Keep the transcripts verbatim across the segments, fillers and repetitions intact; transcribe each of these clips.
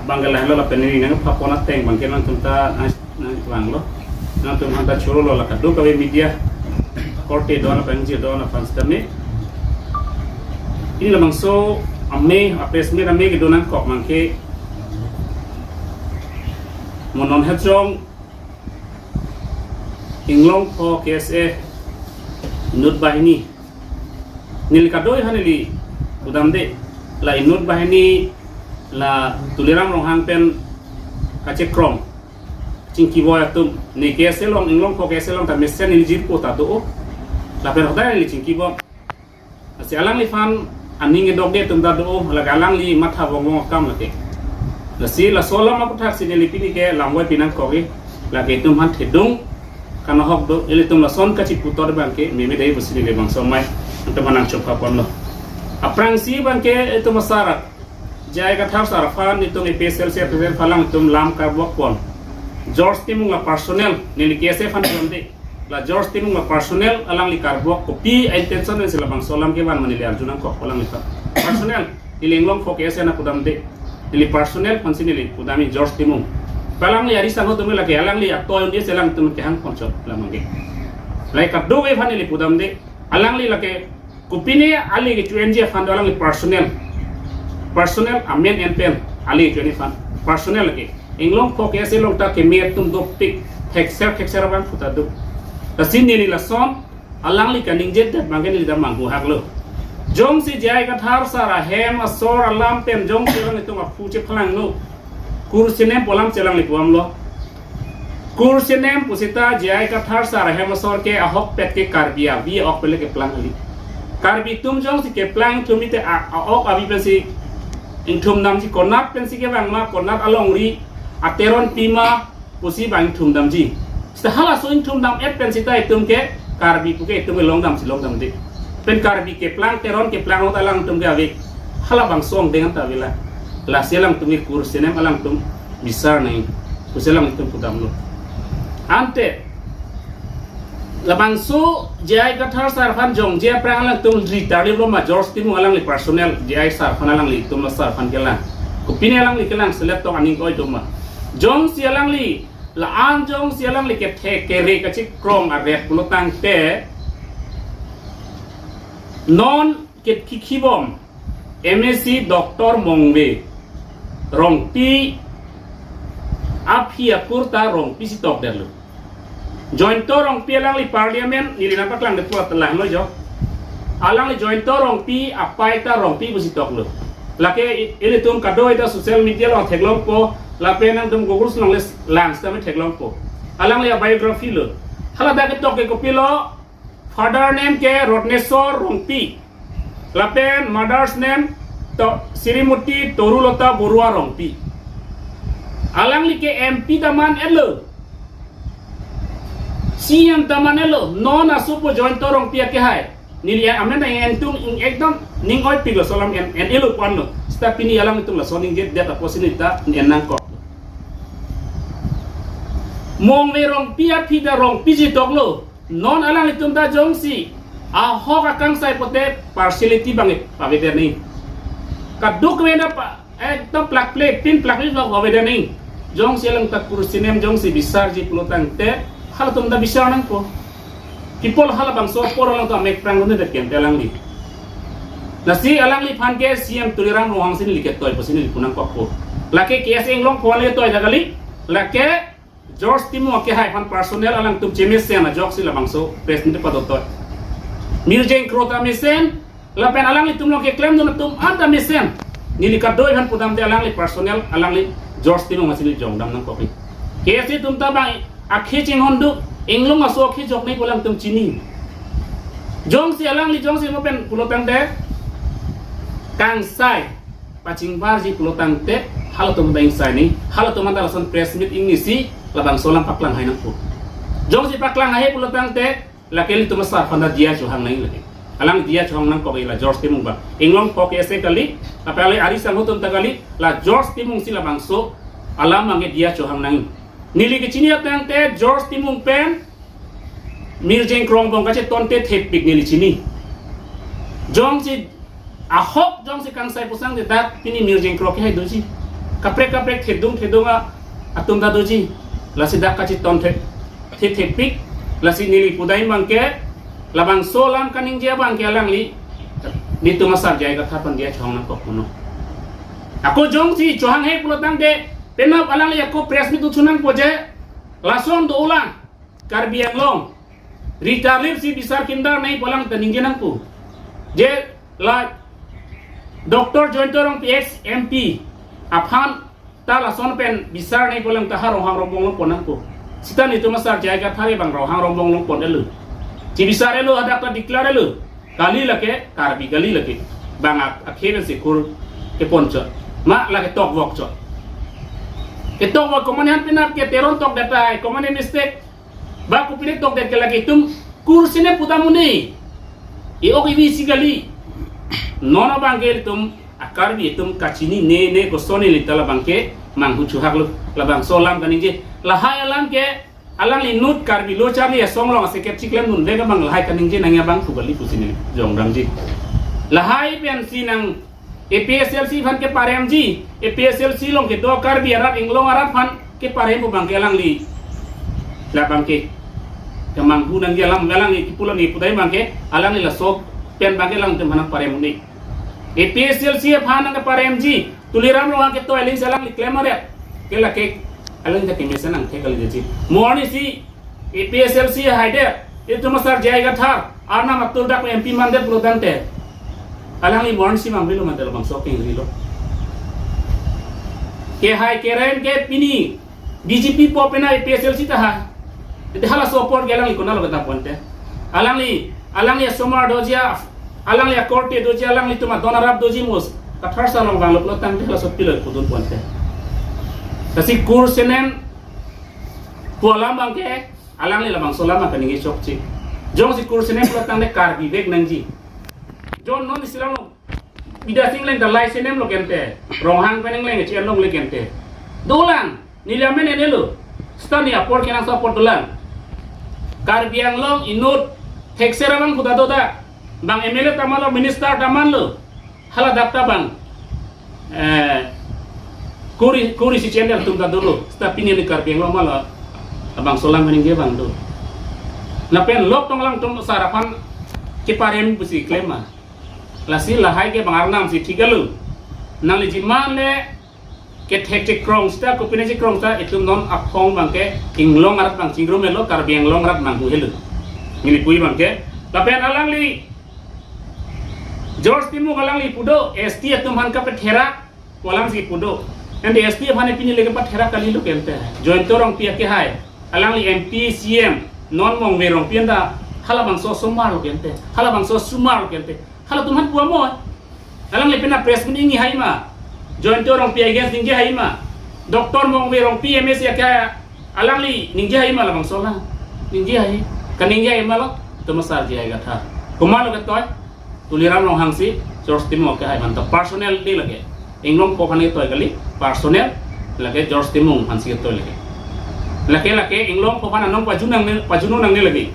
Bang ke lahelo lapen neli nangpapon ateng bang ke nangtum ta nang nangvanglo. Nangtum aphan ta chorolo la kadokave media korte don aphan je don aphan sitame. Pini labangso ame, a press meet ame kedo nangkok bang ke mo non hejong Inglongpho K S A inut banghini. Neli kadokave aphan neli pudamde. La inut banghini la Tuliram Ronghang pen kachekrong chingkibom atum. Ne K S A along, Inglongpho K S A along ta mesen neli jirpo ta do. Lapen hodai neli chingkibom. Lasi alangliphan aning edokde atum ta do, lake alangli matha vongvong akam lake. Lasi laso alam aputhak si neli pini ke lamvoi pi nangkok ke, lake itum aphan thedung kanahok do, ilitum lason kachiputhot bang ke, meme dei pusi neli bangso amei nangtum aphan nangchopha ponlo. Aphrangsi bang ke itum asar, J I Kathar sar aphan itum A P H L C president aphan alangtum lam karbok pon. George Timung la personal, neli K S A aphan pon de. La George Timung la personal alangli karbok, kopi a-intention si labangso alam kevan ma neli arju nangkok alangliphan. Personal, neli Inglongpho K S A aphan pudamde. Neli personal aphansi neli pudamji George Timung. Alangli ari sangho atum lake alangli atoy un-e si alangtum kehang ponchot lam bang ke. Lake kadokave aphan neli pudamde. Alangli lake kopine ali kecho-enji aphan do, alangli personal. Personal amen en pen ali kecho-enji aphan. Personal lake. Inglongpho K S A along ta keme atum dopik, thekser thekser abang puta do. Lasi neli lason alangli kaningjedet bang ke neli ta manghu haklo. Jongsi J I Kathar sar ahem asor alam pen jongsi alanglitum aphu chephalangno, kursenem pu alam si alangli pu-amlo. Kursenem pusita J I Kathar sar ahem asor ke ahokpet ke Karbi avi a-ok pen le keplang kali. Karbi atum jongsi keplang ingthum te a, a-ok avi pensi ingthum damji, konat pensi kevang ma, konat alongri ateron pi ma pusi bang ingthum damji. Sita halaso ingthum dam-et pen sita itum ke Karbi pu ke itum ke longdam si longdamde. Pen Karbi keplang, Teron keplang along ta alangtum ke ave. Halabangso angdeng ta avelo. Lasi alangtum ke kursenem alangtum bisar nangji pusi alangtum pudamlo. Ante labangso J I Kathar sar aphan jongje aphrang alangtum ri tarliplo ma, George Timung alangli personal, J I sar aphan, alanglitum la sar aphan kelang. Kopine alangli kelang selet tong aning oi do ma. Jongsi alangli, la-an jongsi alangli kethe kere kachekrong aret pulo tangte, non ke kikhibom M A C Doctor Mongve Rongpi aphi akur ta Rongpi si tokdetlo. Jointo Rongpi alangli parliament neli nangpaklangdet pulote lahelo jo. Alangli Jointo Rongpi apei ta Rongpi pusi toklo. Lake i-, ilitum kadokave ta social media along theklongpo, lapen nangtum Google along le lang sitame theklongpo. Alangli a-biography lo. Hala dak ketok ke kopilo, father name ke Rotnesor Rongpi. Lapen mother's name to Srimati Torulota Borua Rongpi. Alangli ke M P ta man-etlo, C M ta man-etlo, non asopo Jointo Rongpi akehai. Neli amen ta en tung ing ekdom ning oipiklo, laso alam en, en-elo ponlo. Sita pini alangtum lason ningjedet apotsi neli ta en nangkok. Mongve Rongpi aphi ta Rongpi si toklo. Non alanglitum ta jongsi ahok akangsai pote partiality bang pavedet nangji. Kadokave ta pa, ekdom plakple, pin plakple lo pavedet nangji. Jongsi alang ta kursenem jongsi bisarji pulo tangte, halatum ta bisar nangpo. People halabangso apor alangtum amek prang lo ne det kente alangli. Lasi alangliphan ke C M Tuliram Ronghang si neli ketoi pusi neli pu nangkokpo. Lake K S A Inglongpho le toi ta kali. Lake George Timung akehai aphan personal alangtum chemesen ajoksi labangso press meet padotoi. Mirjeng Kro ta mesen, lapen alanglitum along keklemdun atum anta mesen. Neli kadokave aphan pudamde, alangli personal, alangli George Timung aphansi neli jongdam nangkokji. K S A atum ta bang akhei chinghon do, Inglong aso akhei jokne pu alangtum chini. Jongsi alangli jongsi mo pen pulo tangte kangsai pachingbarji pulo tangte, halatum ta ingsai nangji, halatum anta lason press meet ingnisi labangso alam paklang hai nangpo. Jongsi paklang hai pulo tangte, lake ilitum asar aphan ta diya chohang nangji lake. Alang diya chohang nangkokji la George Timung ba. Inglongpho K S A kali, lapen alangli ari sangho atum ta kali, la George Timung si labangso alam bang ke diya chohang nangji. Neli kechini tangte George Timung pen Mirjeng Kro angbong kachetonte thepik neli chini. Jongsi ahok jongsi kangsai pusang de dak pini Mirjeng Kro akehai doji. Kaprek kaprek thedung thedung a atum ta doji. Lasi dak kachetong the, the thepik. Lasi neli pudai abangke, labangso alam kaningje abangke alangli, netum asar J I Kathar aphan diya chohang nangkok puno. Ako jongsi chohanghe pulo tangte, penap alangli ako press meet uchu nangpo je, lason dolang, Karbi Anglong Rita Lip si bisar kindar nangji pu alang ta ningje nangpo. Je la Doctor Jayanta Rongpi ex M P aphan ta lason pen bisar nangji pu alang ta ha Ronghang Rongbong along pon nangpo. Seta netum asar J I Kathar abang Ronghang Rongbong along pon-elo. Chibisar-elo, hadak ta declare-elo. Kali lake, Karbi kali lake. Bang ak-, akhir si kur kepon chot. Ma lake tokvok chot. Ketokvok komat aphan penap ke Teron tokdet ai, komat mistake. Ba kopine tokdet ke lake itum kur sene puta muni. E-ok evi si kali. Non abangke itum a-Karbi itum kachinine ne koson neli ta labangke manghu chuhaklo. Labangso alam kaningje. Lahai alam ke alangli inut Karbi Lo Charli Asong along aseket chiklemdunde abang lahai kaningje nangji abang pu kali pusi neli jongdamji. Lahai pensi nang A P H L C aphan keparemji, A P H L C along kedo Karbi arat Inglong arat aphan keparem pu abangke alangli. Labangke kemanghu nangji alam alangli kipu lo ne pudai abangke, alangli laso pen abangke alangtum aphan nangparem un-e. A P H L C aphan nangkeparemji, Tuliram Ronghang ketoi aling si alangli klem aret. Ke lake aling ta kemesen angthek kali jeji. Mo arnisi A P H L C haidet, itum asar J I Kathar, Arnam atur dak M P mandet pulo tangte, alangli mo arnisi mangvelo mandet labangso kengrilo. Kehai kerem ke pini B J P po penap A P H L C ta hai. Ete halaso apor ke alangli konatlo kedam ponte. Alangli, alangli asomar doji a, alangli akorte doji, alanglitum adon arap doji mus. Kathar sar along vanglo pulo tangte halaso pilo pudun ponte. Lasi kur sene pu alam abangke, alangli labangso alam kaningje chokche. Jongsi kur sene pulo tangte Karbi vek nangji. Jon non isi alam lo. Bidya Sing Engleng ta lai senem lo kente. Ronghang pen Engleng che along le kente. Dolang, neli amen enelo. Seta ne apor kenangsot apor dolang. Karbi Anglong inut thekser abang puta doda. Bang M L A ta manlo, minister ta manlo. Hala dak ta bang. Eh, kuri, kuri si channel atum ta dolo. Seta pini ne Karbi Anglong ma labangso alam kaningje abang do. Lapen lok tong alangtum sar aphan keparem pusi klem ma. Lasi lahai ke bang Arnam si thik-elo. Nangli jiman le kethek chekrong seta, kopine chekrong seta, itum non aphong abangke Inglong arat abang chingrumelo, Karbi Anglong arat abang huhelo. Neli pu abangke. Lapen alangli George Timung alangli pu do, S T atum aphan kapatherak pu alam si pu do. Ante S T aphan pini le kepatherak kalilo kente. Jayanta Rongpi akehai. Alangli M P, C M, non Mongve Rongpi anta halabangso osomar lo kente. Halabangso osomar lo kente. Halatum aphan pu amo. Alangli penap press meet ningje hai ma. Jayanta Rongpi against ningje hai ma. Doctor Mongve Rongpi M A C akehai, alangli ningje hai ma labangso alam. Ningje hai. Kaningje hai ma lo. Itum asar J I Kathar. Komatlo ketoi? Tuliram Ronghang si George Timung akehai aphan ta personal de lake. Inglongpo aphan ketoi kali, personal lake George Timung aphan si ketoi lake. Lake lake Inglongpo aphan anong pajun nangne, pajun nangne lake.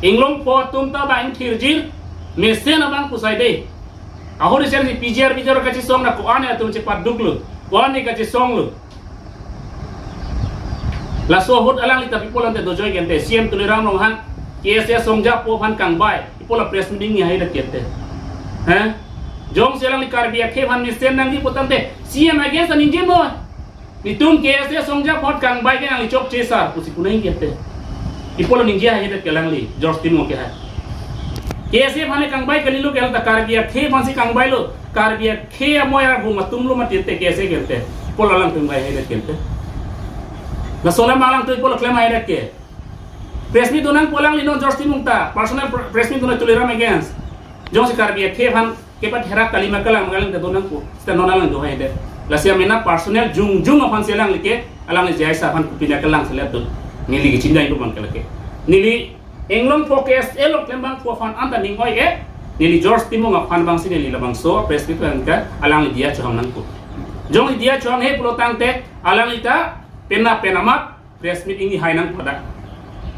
Inglongpo atum ta bang thirjir mesen abang pusai de. Ahori sen si P G R, P G R kachesong na ko-an atum chepaduk lo. Ko-an kachesong lo. Laso ahut alangli ta pi pulo tangte dojoi kente, C M Tuliram Ronghang K S A asongjapo aphan kangbai, pi pulo press meet ningje hai dak kente. He? Jongsi alangli Karbi akhei aphan mesen nangji pu tangte, C M against ningje mo. Netum K S A asongjapo aphan kangbai ke nangli chokche sar, pusi pu nangji kente. Pi pulo ningje hai dak ke alangli, George Timung akehai. K S A aphan kangbai kalilo ke alang ta Karbi akhei aphan si kangbailo. Karbi akhei amoya gu matum lo mati te K S A kente. Pi pulo alangtum bai hai dak kente. Laso alam alangtum pi pulo klem hai dak ke. Press meet do nangpo alangli non George Timung ta. Personal pr-, press meet do nang Tuliram against. Jongsi Karbi akhei aphan kepatherak kali ma kalang ma kalang ta do nangpo. Seta non alang do hai dak. Lasi amena personal jongjong aphan si alangli ke, alangli J I sar aphan kopine kelang selet do. Neli kechini dai do abang ke lake. Neli Inglongpo K S A along klembangpo aphan anta ning oi-e, neli George Timung aphan abang si neli labangso press meet pen ke alangli diya chohang nangpo. Jongsi diya chohanghe pulo tangte, alangli ta penap pen amat press meet ningje hai nangpo dak.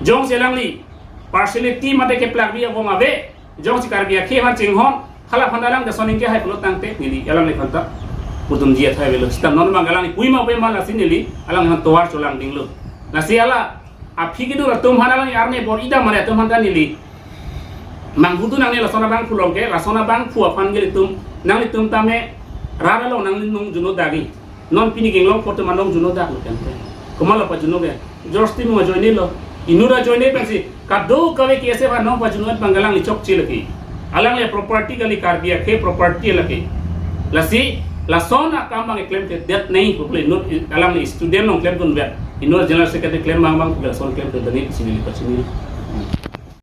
Jongsi alangli partiality mate keplak bi abang ave, jongsi Karbi akhei aphan chinghon, hala aphan alang ta lason ningje hai pulo tangte, neli alangliphan ta Pudun dia thai velo. Sita non abang alangli pui ma pui ma lasi neli alangphan tovar cholang dinglo. Lasi hala aphi kedo atum aphan alangli arni bor-i dam mane atum aphan ta neli manghudun nangne lason abangphu along ke, lason abangphu aphan ke ilitum, nanglitum tame rat along nanglong juno dagi. Non pini ke inglong photo manlong juno dak lo kan. Komatlo pajuno ke? George Timung ajoine lo. Inut ajoine pensi kadokave K S F aphan non pajuno abang alangli chokche lake. Alangli property kali, Karbi akhei property lake. Lasi lason akam abang klemkledet nangji pu le inut alangli student along klemdunvet. Inut general secretary klem abang abang lason klemkledet nangji pusi neli pachini.